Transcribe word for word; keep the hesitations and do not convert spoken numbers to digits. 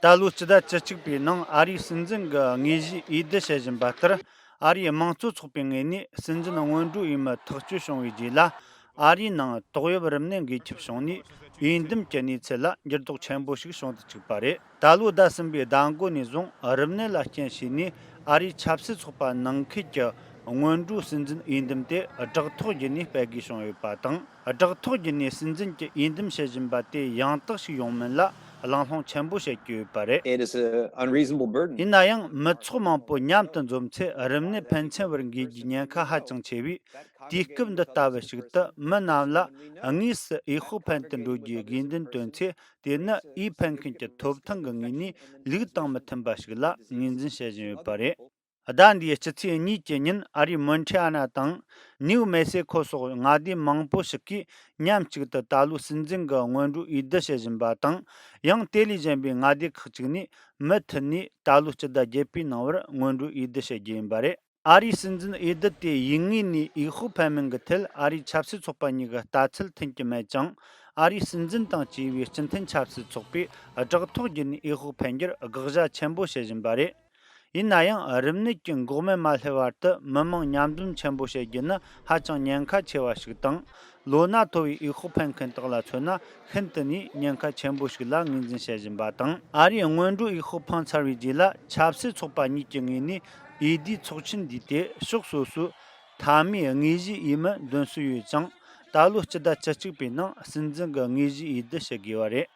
ད་ལོའི་སྤྱི་ཟླ་བཅུ་གཅིག་པའི་ནང་ཨ་རིའི་སྲིད་འཛིན་གྱི་དངོས་གཞིའི་འོས་བསྡུ་བྱེད་བཞིན་པ་ལྟར། ཨ་རིའི་དམངས་གཙོ་ཚོགས་པའི་ངོས་ནས་སྲིད་འཛིན་སྔོན་འགྲོའི་འོས་མི་ཐག་གཅོད་བྱུང་བའི་རྗེས་ལ། ཨ་རིའི་ནང་ཏོག་དབྱིབས་རིམས་ནད་འགོས་ཁྱབ་བྱུང་ནས། འོས་འདེམས་ཀྱི་གནས་ཚུལ་ལ་འགྱུར་ལྡོག་ཆེན་པོ་ཞིག་བྱུང་དུ་བཅུག་པ་རེད། ད་ལོའི་ཟླ་གསུམ་པའི་ཟླ་མགོ་ནས་བཟུང་རིམས་ནད་ལ་རྐྱེན་བྱས་ནས་ཨ་རིའི་ཆབ་སྲིད་ཚོགས་པ་ནང་ཁུལ་གྱི་སྔོན་འགྲོའི་སྲིད་འཛིན་འོས་འདེམས་དེ་བསྒྲགས་ཐོག་བརྒྱུད་ནས་སྤེལ་དགོས་བྱུང་ཡོད་པ་དང་། བསྒྲགས་ཐོག་བརྒྱུད་ནས་སྲིད་འཛིན་གྱི་འོས་འདེམས་བྱེད་བཞིན་པ་དེ་ཡང་དག་ཞིག་ཡོང་མིན་ལ་གླེང་སློང་ཆེན་པོ་བྱེད་ཀྱི་ཡོད་པ་རེད། It is an unreasonable burden. ཡིན་ན་ཡང་མི་ཚོགས་མང་པོ་མཉམ་དུ་འཛོམས་ཚེ་རིམས་ནད་ཕན་ཚུན་བར་འགོས་རྒྱུའི་ཉེན་ཁ་ཧ་ཅང་ཆེ་བས། དུས་སྐབས་འདི་ལྟ་བུ་ཞིག་ཏུ་མི་རྣམས་ལ་དངོས་སུ་འོས་ཤོག་འཕེན་དུ་འགྲོ་རྒྱུའི་དགོས་འདུན་བཏོན་ཚེ། དེ་ནི་འོས་འཕེན་མཁན་གྱི་ཐོབ་ཐང་གི་ངོས་ནས་ལུགས་དང་མི་མཐུན་པ་ཞིག་ལ་ངོས་འཛིན་བྱེད་བཞིན་ཡོད་པ་རེད། ཟླ་འདིའི་སྤྱི་ཚེས་གཉིས་ཀྱི་ཉིན་ཨ་རིའི་མོན་ཁྲི་ཨ་ན་དང་ནིའུ་མེག་སི་ཁོ་སོགས་མངའ་སྡེ་མང་པོ་ཞིག་གིས་མཉམ་གཅིག་ཏུ་ད་ལོའི་སྲིད་འཛིན་གྱི་སྔོན་འགྲོའི་འོས་བསྡུ་བྱེད་བཞིན་པ་དང་། ཡང་དེ་ལས་གཞན་པའི་མངའ་སྡེ་ཁག་ཅིག་ནས་མུ་མཐུད་ནས་ད་ལོའི་སྤྱི་ཟླ་བརྒྱད་པའི་ནང་བར་སྔོན་འགྲོའི་འོས་བསྡུ་བྱེད་རྒྱུ་ཡིན་པ་རེད། ཨ་རིའི་སྲིད་འཛིན་འོས་བསྡུ་དེ་ཡིན་ངེས་ནས་འོས་ཤོག་འཕེན་མིན་གྱི་ཐད་ཨ་རིའི་ཆབ་སྲིད་ཚོགས་པ་གཉིས་ཀྱི་ལྟ་ཚུལ་མཐུན་གྱི་མེད་ཅིང་། ཨ་རིའི་སྲིད་འཛིན་དང་བཅས་པའི་སྤྱི་མཐུན་ཆབ་སྲིད་ཚོགས་པས་བསྒྲགས་ཐོག་བརྒྱུད་ནས་འོས་ཤོག་འཕེན་རྒྱུར་དགག་བྱ་ཆེན་པོ་བྱེད་བཞིན་པ་རེད། ཡིན་ན་ཡང་རིམས་ནད་ཀྱི་འགོག་སྨན་མ་སླེབས་བར་དུ་མི་མང་མཉམ་འཛོམས་ཆེན་པོ་བྱེད་རྒྱུ་ནི་ཧ་ཅང་ཉེན་ཁ་ཆེ་བ་ཞིག་དང་། ལོ་ན་མཐོ་བའི་འོས་ཤོག་འཕེན་མཁན་དག་ལ་མཚོན་ན་ཤིན་ཏུ་ནས་ཉེན་ཁ་ཆེན་པོ་ཞིག་ལ་ངོས་འཛིན་བྱེད་བཞིན་པ་དང་། ཨ་རིའི་སྔོན་འགྲོའི་འོས་ཤོག་འཕངས་ཚར་བའི་རྗེས་ལ་ཆབ་སྲིད་ཚོགས་པ་གཉིས་ཀྱི་ངོས་ནས་འོས་བསྡུའི་ཚོགས་ཆེན་འདུས་ཏེ། ཕྱོགས་སོ་སོའི་མཐའ་མའི་དངོས་གཞིའི་འོས་མི་འདོན་སྲོལ་ཡོད་ཅིང་། ད་ལོའི་སྤྱི་ཟླ་བཅུ་གཅིག་པའི་ནང་སྲིད་འཛིན་གྱི་དངོས་གཞིའི་འོས་བསྡུ་བྱེད་དགོས་པ་རེད།